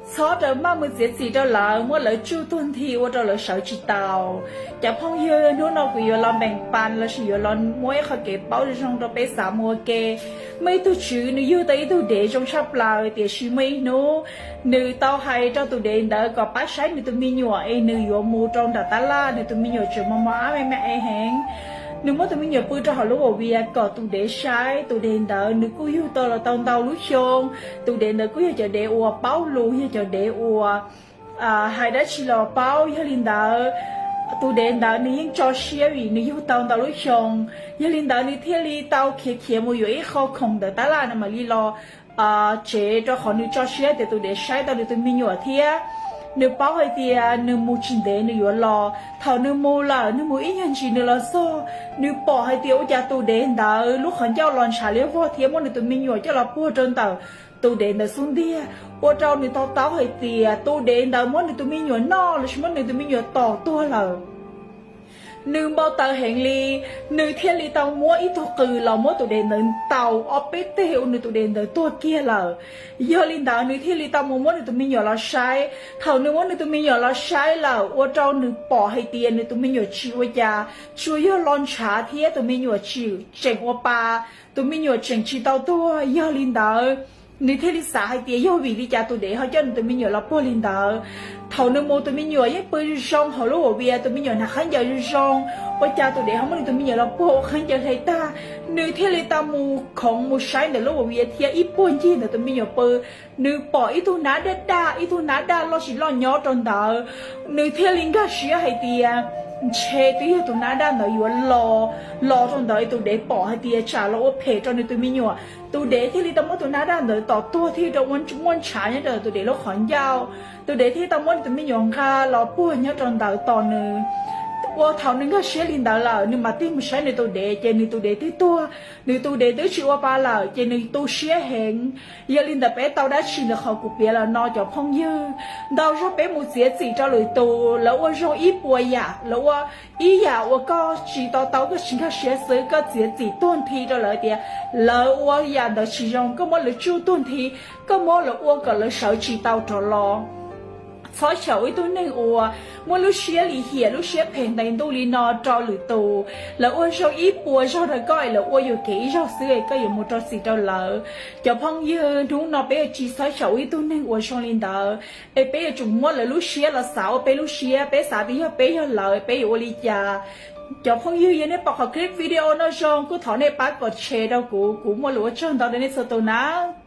Txhob rawm maj mus txiav txim rau lawv, muab lawv tsuj tuag nthi ua rau lawv sawv tsis tau. Cov phooj ywg, hnub no kuv yuav los npeem pas lossis yuav los muab ib qho kev paub zoo zoo rau peb xav mus ua ke. Muaj ib tug tswv nws yug tau ib tug dev zoo tshaj plaws, tiam sis muaj ib hnub nws tau hais rau tus dev ntawd kom pab saib nws tus me nyuam es nws yuav mus rau nram tab laj, nws tus me nyuam tseem mos mos ab me me es heev. Nws muab tus me nyuam pw rau hauv lub vos vias kom tus dev saib. Tus dev ntawd nws kuj yug tau los tau ntau lub xyoo. Tus dev ntawd kuj yog cov dev uas paub lus, yog cov dev uas hais dab tsi los paub. Yog li ntawd, tus dev ntawd nws yeej tso siab vim nws yug tau ntau lub xyoo. Yog li ntawd nws thiaj li tau khiav khiav mus yuav ib qho khoom ntawm tab laj, nws mam li los tsev, rau qhov nws tso siab tias tus dev saib tau nws tus me nyuam thiab. Nws paub hais tias nws mus tsis ntev nws yuav los. Thaum nws mus lawm, nws mus ib nyuag ntsis nws los txog, nws pom hais tias ua cas tus dev ntawd lub qhov ncauj los ntshav liab vog thiab muab nws tus me nyuam coj los puag rau ntawm tus dev ntawd xub ntiag, ua rau nws to taub hais tias tus dev ntawd muab nws tus me nyuam noj lossis muab nws tus me nyuam tom tuag lawm. Nws npau taws heev li, nws thiaj li tau muab ib tug qws los muab tus dev ntawd ntaus ob peb teg ua nws tus dev ntawd tuag kiag lawm. Yog li ntawd nws thiaj li tau mus muab nws tus me nyuam los saib. Thaum nws muab nws tus me nyuam los saib lawm, ua rau nws pom hais tias nws tus me nyuam tsis ua cas, tsuas yog los ntshav thiab tus me nyuam tseem ua pa, tus me nyuam tseem tsis tau tuag. Yog li ntawd, nws thiaj li xav hais tias yog vim li cas tus dev ho coj nws tus me nyuam los puag li ntawd. Thaum nws mus, tus me nyuam yeej pw zoo hauv lub vos vias, tus me nyuam hnav khaub ncaws zoo zoo, ua cas tus dev ho muab nws tus me nyuam los puag ua khaub ncaws hle tag. Nws thiaj li tau mus khoov mus saib ntawm lub vos vias thiab ib puag ncig ntawm tus me nyuam pw, nws pom ib tug nab daj daj, ib tug nab daj loj tsis loj nyob rau ntawd. Nws thiaj li nkag siab hais tias ntshe twb yog tus nab daj ntawd yuav los, los rau ntawd tus dev pom hais tias tsam los ua phem rau nws tus me nyuam. Tus dev thiaj li tau muab tus nab daj ntawd tom tuag thiab rau muaj ntshav nyob rau tus dev lub qhov ncauj. Tus dev thiaj li tau muab nws tus me nyuam nqa los puag nyob rau ntawd tos nws. Ua thaum nws nkag siab li ntawd lawm, nws mam tig mus saib nws tus dev, ces nws tus dev twb tuag, nws tus dev twb tsis ua pa lawm, ces nws tu siab heev. Yog li ntawd peb tau dab tsi ntawm qhov kuv piav lawm no cov phooj ywg? Ntau zaug peb mus txiav txim rau lwm tus, lawv ua zoo ib puas yam, lawv ua ib yam uas koj tsis to taub, koj tsis nkag siab xwb, koj txiav txim tuag nthi rau lawv tias lawv ua yam ntawd tsis zoo, koj muab lawv tsuj tuag nthi, koj muab lawv ua kom lawv sawv tsis tau rov los. Txhob xyaum ib tug neeg uas muaj lub siab lim hiam, lub siab phem ntev ntuj li no rau lwm tus. Lawv ua zoo ib puas zaug rau koj es lawv ua yuam kev ib zaug xwb es koj yuav mus rau txim rau lawv. Cov phooj ywg, hnub no peb yuav tsis txhob xyaum ua ib tug neeg uas zoo li ntawd, es peb yuav tsum muab lawv lub siab los xav ua peb lub siab, peb xav tias yog peb yog lawv peb yuav ua li cas. Cov phooj ywg, yog nej pom qhov clip video no zoo kuj thov nej pab kom share rau kuv, kuv muaj lus ua tsaug ntau rau nej txhua tus nawb.